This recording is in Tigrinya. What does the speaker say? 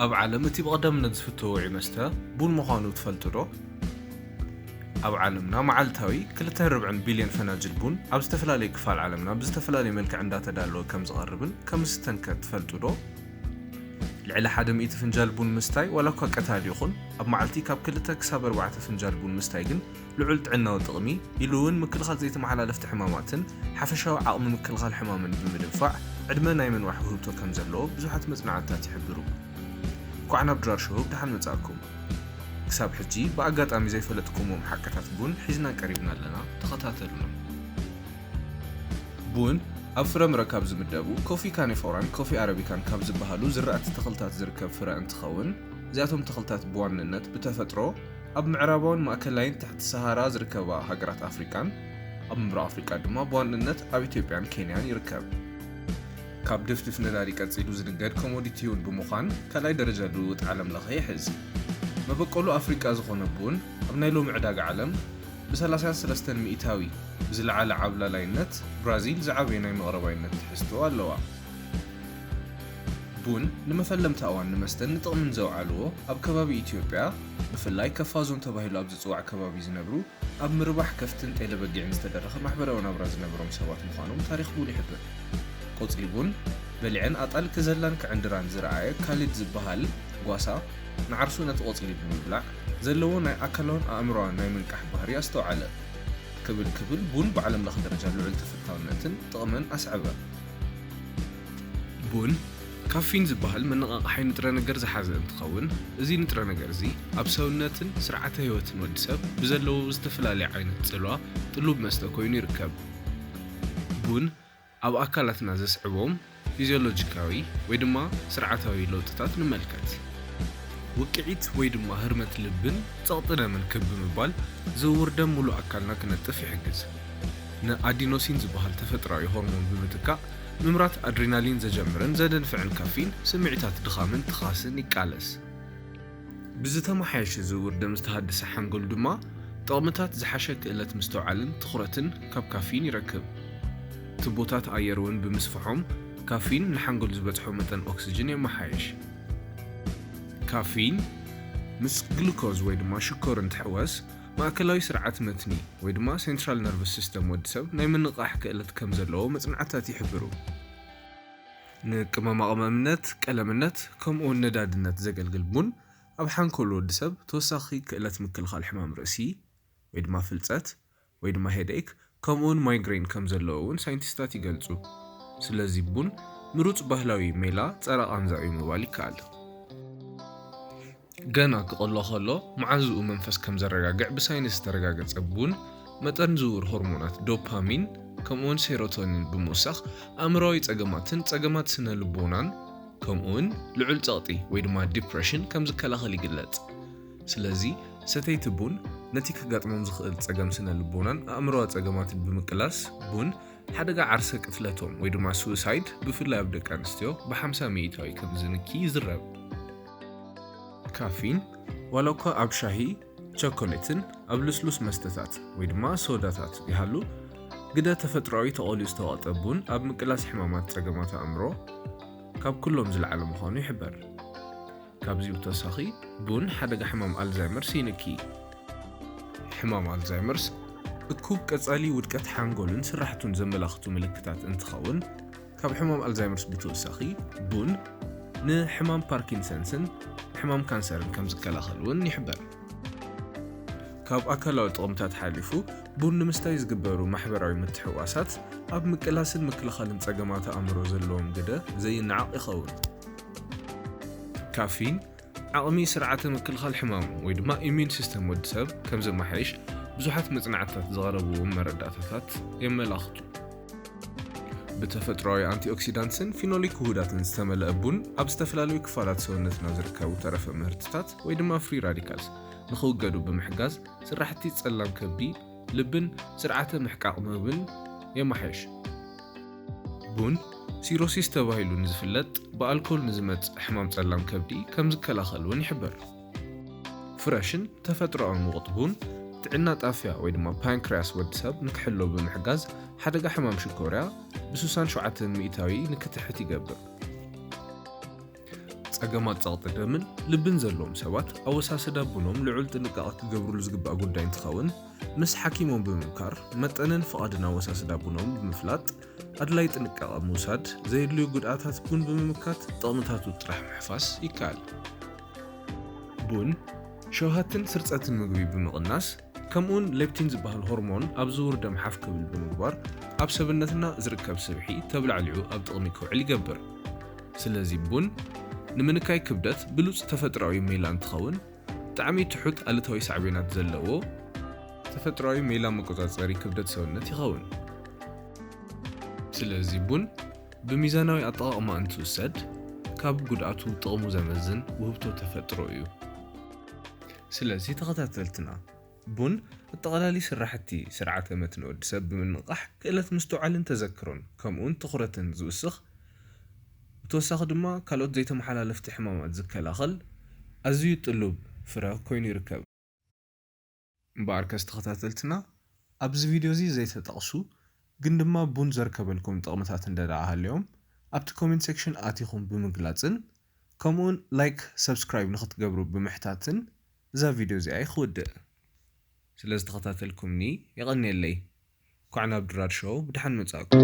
ኣብ ዓለም እቲ ብቐዳምነት ዝፍተው ውዑይ መስተ ቡን ምዃኑ ትፈልጡ ዶ? ኣብ ዓለምና መዓልታዊ ክልተ ነጥቢ ኣርባዕተ ቢልዮን ፈናጅል ቡን ኣብ ዝተፈላለየ ክፋል ዓለምና ብዝተፈላለየ መልክዕ እንዳተዳለወ ከም ዝቐርብን ከም ዝስተን ከ ትፈልጡ ዶ? ልዕሊ ሓደ ሚእቲ ፍንጃል ቡን ምስታይ ዋላ እኳ ቀታሊ ይኹን፣ ኣብ መዓልቲ ካብ ክልተ ክሳብ ኣርባዕተ ፍንጃል ቡን ምስታይ ግን ልዑል ጥዕናዊ ጥቕሚ፣ ኢሉ እውን ምክልኻል ዘይተመሓላለፍቲ ሕማማትን ሓፈሻዊ ዓቕሚ ምክልኻል ሕማምን ብምድንፋዕ ዕድመ ናይ ምንዋሕ ውህብቶ ከም ዘለዎ ብዙሓት መጽናዕትታት ይሕብሩ። እንኳዕ ናብ ድራር ሾው ብደሓን መጻእኩም። ክሳብ ሕጂ ብኣጋጣሚ ዘይፈለጥኩሞም ሓቅታት ቡን ሒዝና ቀሪብና ኣለና፣ ተኸታተሉና። ቡን ኣብ ፍረምረ ካብ ዝምደቡ ኮፊ ካኒፎራን ኮፊ ኣረቢካን ካብ ዝበሃሉ ዝራእቲ ተኽልታት ዝርከብ ፍረ እንትኸውን፣ እዚኣቶም ተኽልታት ብዋንነት ብተፈጥሮ ኣብ ምዕራባውን ማእከላይን ትሕቲ ሰሃራ ዝርከባ ሃገራት ኣፍሪቃን፣ ኣብ ምብራቕ ኣፍሪቃ ድማ ብዋንነት ኣብ ኢትዮጵያን ኬንያን ይርከብ። ካብ ድፍድፍ ነዳዲ ቀጺሉ ዝንገድ ኮሞዲቲ እውን ብምዃን ካልኣይ ደረጃ ልውውጥ ዓለም ለኸ ይሕዝ። መበቆሉ ኣፍሪቃ ዝኾነ ቡን ኣብ ናይ ሎሚ ዕዳጋ ዓለም ብ ሰላሳ ሰለስተ ሚእታዊ ብዝለዓለ ዓብላላይነት ብራዚል ዝዓበየ ናይ መቕረባይነት ትሕዝቶ ኣለዋ። ቡን ንመፈለምታ እዋን ንመስተን ንጥቕምን ዘውዓልዎ ኣብ ከባቢ ኢትዮጵያ ብፍላይ ከፋዞን ተባሂሉ ኣብ ዝጽዋዕ ከባቢ ዝነብሩ ኣብ ምርባሕ ከፍትን ጤለ በጊዕን ዝተደረኸ ማሕበራዊ ናብራ ዝነበሮም ሰባት ምዃኖም ታሪኽ ቡን ይሕብር። ቆጽሊ ቡን በሊዐን ኣጣል ክዘላን ክዕንድራን ዝረኣየ ካሊድ ዝበሃል ጓሳ ንዓርሱ ነቲ ቆጽሊ ብምብላዕ ዘለዎ ናይ ኣካላውን ኣእምሮኣውን ናይ ምንቃሕ ባህሪ ኣስተውዓለ። ክብል ክብል ቡን ብዓለም ለኸ ደረጃ ልዑል ተፈታውነትን ጥቕምን ኣስዐበ። ቡን ካፊን ዝበሃል መነቓቕሓይ ንጥረ ነገር ዝሓዘ እንትኸውን፣ እዚ ንጥረ ነገር እዚ ኣብ ሰውነትን ስርዓተ ህይወትን ወዲ ሰብ ብዘለዎ ዝተፈላለየ ዓይነት ጽልዋ ጥሉብ መስተ ኮይኑ ይርከብ። ቡን ኣብ ኣካላትና ዘስዕቦም ፊዚዮሎጂካዊ ወይ ድማ ስርዓታዊ ለውጥታት ንመልከት። ውቅዒት ወይ ድማ ህርመት ልብን ጸቕጢ ደምን ክብ ብምባል ዝውውር ደም ሙሉእ ኣካልና ክነጥፍ ይሕግዝ። ንኣዲኖሲን ዝበሃል ተፈጥሮኣዊ ሆርሞን ብምትካእ፣ ምምራት ኣድሪናሊን ዘጀምርን ዘደንፍዕን ካፊን ስምዒታት ድኻምን ትኻስን ይቃለስ። ብዝተመሓየሸ ዝውውር ደም ዝተሃደሰ ሓንጎል ድማ ጥቕምታት ዝሓሸ ክእለት ምስትውዓልን ትኹረትን ካብ ካፊን ይረክብ። ቱቦታት ኣየር እውን ብምስፍሖም ካፊን ንሓንጎል ዝበጽሖ መጠን ኦክስጅን የመሓይሽ። ካፊን ምስ ግሉኮዝ ወይ ድማ ሽኮር እንትሕወስ ማእከላዊ ስርዓት መትኒ ወይ ድማ ሴንትራል ነርቨስ ሲስተም ወዲ ሰብ ናይ ምንቕቓሕ ክእለት ከም ዘለዎ መጽናዕትታት ይሕብሩ። ንቅመማ ቅመምነት፣ ቀለምነት ከምኡ እውን ነዳድነት ዘገልግል ቡን ኣብ ሓንኮል ወዲ ሰብ ተወሳኺ ክእለት ምክልኻል ሕማም ርእሲ ወይ ድማ ፍልጸት ወይ ድማ ሄድኤክ ከምኡ እውን ማይግሬን ከም ዘለዎ እውን ሳይንቲስታት ይገልጹ። ስለዚ ቡን ምሩጽ ባህላዊ ሜላ ጸረ ቃንዛ እዩ ምባል ይከኣል። ገና ክቐሎ ከሎ መዓዝኡ መንፈስ ከም ዘረጋግዕ ብሳይንስ ዝተረጋገጸ ቡን መጠን ዝውር ሆርሞናት ዶፓሚን ከምኡውን ሴሮቶኒን ብምውሳኽ ኣእምሮዊ ጸገማትን ጸገማት ስነ ልቦናን ከምኡውን ልዑል ጸቕጢ ወይ ድማ ዲፕረሽን ከም ዝከላኸል ይግለጽ። ስለዚ ሰተይቲ ቡን ነቲ ከጋጥሞም ዝኽእል ጸገም ስነ ልቦናን ኣእምሮዊ ጸገማትን ብምቅላስ ቡን ሓደጋ ዓርሰ ቅትለቶም ወይ ድማ ሱሳይድ ብፍላይ ኣብ ደቂ ኣንስትዮ ብ50 ሚእታዊ ከም ዝንኪ ይዝረብ። ካፊን ዋላ እኳ ኣብ ሻሂ፣ ቸኮሌትን ኣብ ልስሉስ መስተታት ወይ ድማ ሶዳታት ይሃሉ፣ ግደ ተፈጥሮኣዊ ተቐልዩ ዝተወቕጠ ቡን ኣብ ምቅላስ ሕማማት ጸገማት ኣእምሮ ካብ ኩሎም ዝለዓለ ምዃኑ ይሕበር። ካብዚ ብተወሳኺ ቡን ሓደጋ ሕማም ኣልዛይመርስ ይንኪ። ሕማም ኣልዛይመርስ እኩብ ቀጻሊ ውድቀት ሓንጎልን ስራሕቱን ዘመላኽቱ ምልክታት እንትኸውን፣ ካብ ሕማም ኣልዛይመርስ ብተወሳኺ ቡን ንሕማም ፓርኪንሰንስን ሕማም ካንሰርን ከም ዝከላኸል እውን ይሕበር። ካብ ኣካላዊ ጥቕምታት ሓሊፉ ቡን ንምስታይ ዝግበሩ ማሕበራዊ ምትሕውዋሳት ኣብ ምቅላስን ምክልኻልን ጸገማት ኣእምሮ ዘለዎም ግደ ዘይነዓቕ ይኸውን። ካፊን ዓቕሚ ስርዓተ ምክልኻል ሕማሙ ወይ ድማ ኢሚዩን ሲስተም ወዲ ሰብ ከም ዘመሓይሽ ብዙሓት መጽናዕትታት ዝቐረብዎም መረዳእታታት የመላኽቱ። ብተፈጥሮኣዊ ኣንቲኦክሲዳንትስን ፊኖሊክ ውሁዳትን ዝተመልአ ቡን ኣብ ዝተፈላለዩ ክፋላት ሰውነትና ዝርከቡ ተረፈ ምህርትታት ወይ ድማ ፍሪ ራዲካልስ ንኽውገዱ ብምሕጋዝ ስራሕቲ ጸላም ከብዲ፣ ልብን ስርዓተ ምሕቃቕ ምግብን የመሓይሽ። ቡን ሲሮሲስ ተባሂሉ ንዝፍለጥ ብኣልኮል ንዝመጽእ ሕማም ጸላም ከብዲ ከም ዝከላኸል እውን ይሕበር። ፍረሽን ተፈጥሮኣዊ ሙቕት ቡን ጥዕና ጣፍያ ወይ ድማ ፓንክርያስ ወዲ ሰብ ንክሕሎ ብምሕጋዝ ሓደጋ ሕማም ሽኮርያ ብ67 ሚእታዊ ንክትሕት ይገብር። ጸገማት ጸቕጢ ደምን ልብን ዘለዎም ሰባት ኣወሳስዳ ቡኖም ልዑል ጥንቃቐ ክገብሩሉ ዝግባእ ጉዳይ እንትኸውን፣ ምስ ሓኪሞም ብምምካር መጠንን ፍቓድን ኣወሳስዳ ቡኖም ብምፍላጥ ኣድላይ ጥንቃቐ ምውሳድ፣ ዘየድልዩ ጉድኣታት ቡን ብምምካት ጥቕምታቱ ጥራሕ ምሕፋስ ይከኣል። ቡን ሸውሃትን ስርጸትን ምግቢ ብምቕናስ፣ ከምኡውን ሌፕቲን ዝበሃል ሆርሞን ኣብ ዝውር ደም ሓፍ ክብል ብምግባር ኣብ ሰብነትና ዝርከብ ስብሒ ተብላዕሊዑ ኣብ ጥቕሚ ክውዕል ይገብር። ስለዚ ቡን ንምንካይ ክብደት ብሉጽ ተፈጥሮኣዊ ሜላ እንትኸውን፣ ብጣዕሚ ትሑት ኣሉታዊ ሳዕቤናት ዘለዎ ተፈጥሮኣዊ ሜላ መቆጻጸሪ ክብደት ሰውነት ይኸውን። ስለዚ ቡን ብሚዛናዊ ኣጠቓቕማ እንትውሰድ ካብ ጉድኣቱ ጥቕሙ ዘመዝን ውህብቶ ተፈጥሮ እዩ። ስለዚ ተኸታተልትና ቡን ኣጠቓላሊ ስራሕቲ ስርዓተ መትኒ ወዲ ሰብ ብምንቕቓሕ ክእለት ምስትውዓልን ተዘክሮን ከምኡውን ትኹረትን ዝውስኽ፣ ብተወሳኺ ድማ ካልኦት ዘይተመሓላለፍቲ ሕማማት ዝከላኸል ኣዝዩ ጥሉብ ፍረ ኮይኑ ይርከብ። እምበኣርከስ ተኸታተልትና ኣብዚ ቪድዮ እዚ ዘይተጠቕሱ ግን ድማ ቡን ዘርከበልኩም ጥቕምታት እንተ ደኣ ሃልዮም ኣብቲ ኮሜንት ሴክሽን ኣቲኹም ብምግላጽን ከምኡውን ላይክ፣ ሰብስክራይብ ንኽትገብሩ ብምሕታትን እዛ ቪድዮ እዚኣ ክውድእ። ስለ ዝተኸታተልኩምኒ የቐንየለይ። እንኳዕ ናብ ድራር ሾው ብደሓን መጻእኩም።